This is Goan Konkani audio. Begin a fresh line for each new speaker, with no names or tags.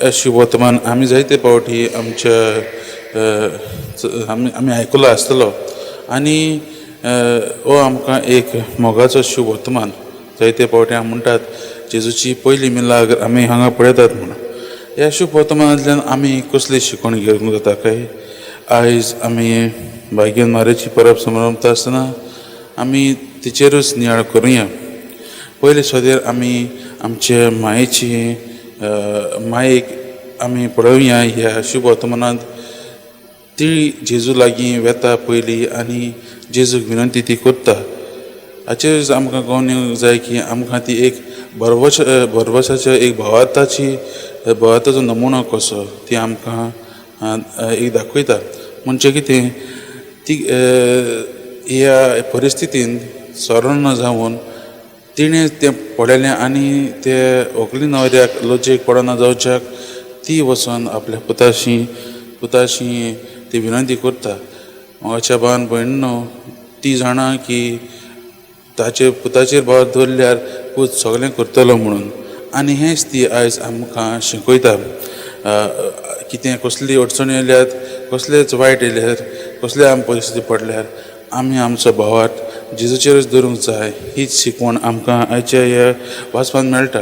अशी वर्तमान आमी जायते फावटी आमच्या आमी आयकुलो आसतलो आनी हो आमकां एक मोगाचो शुभवर्तमान. जायते फावटी आमी म्हणटात जेजूची पयली मिलाग्र आमी हांगा पळयतात म्हणून. ह्या शुभवर्तमानांतल्यान आमी कसली शिकवण घेवंक जाता काय? आयज आमी भाग्यन मारेची परब समरता आसतना आमी तिचेरूच नियाळ करुया. पयले सुवातेर आमी आमचे मायेची मायेक आमी पळोवया. ह्या शुभवर्तमानांत ती जेजू लागीं वेता पयली आनी जेजूक विनंती ती करता. हाचेर आमकां कळोन येवंक जाय की आमकां ती एक भरवश भरवशाचे एक भावार्थाची भावार्थाचो नमुनो कसो ती आमकां एक दाखयता. म्हणजे कितें, ती ह्या परिस्थितीन सरण जावन तिणें तें पळयलें आनी ते व्हंकली न्हवऱ्याक लजेक पडना जावच्याक ती वचोन आपल्या पुताशी ती विनंती करता. मोगाच्या भावान भयणीनो, ती जाणा की ताचे पुताचेर भार दवरल्यार पूत सगळें करतलो म्हणून, आनी हेंच ती आयज आमकां शिकयता. कितें कसली अडचणी येयल्यात, कसलेच वायट येयल्यार, कसले आमी परिस्थिती पडल्यार आमी आमचो भावार्थ जेजूचेरूच दवरूंक जाय. हीच शिकवण आमकां आयच्या ह्या वाचपान मेळटा.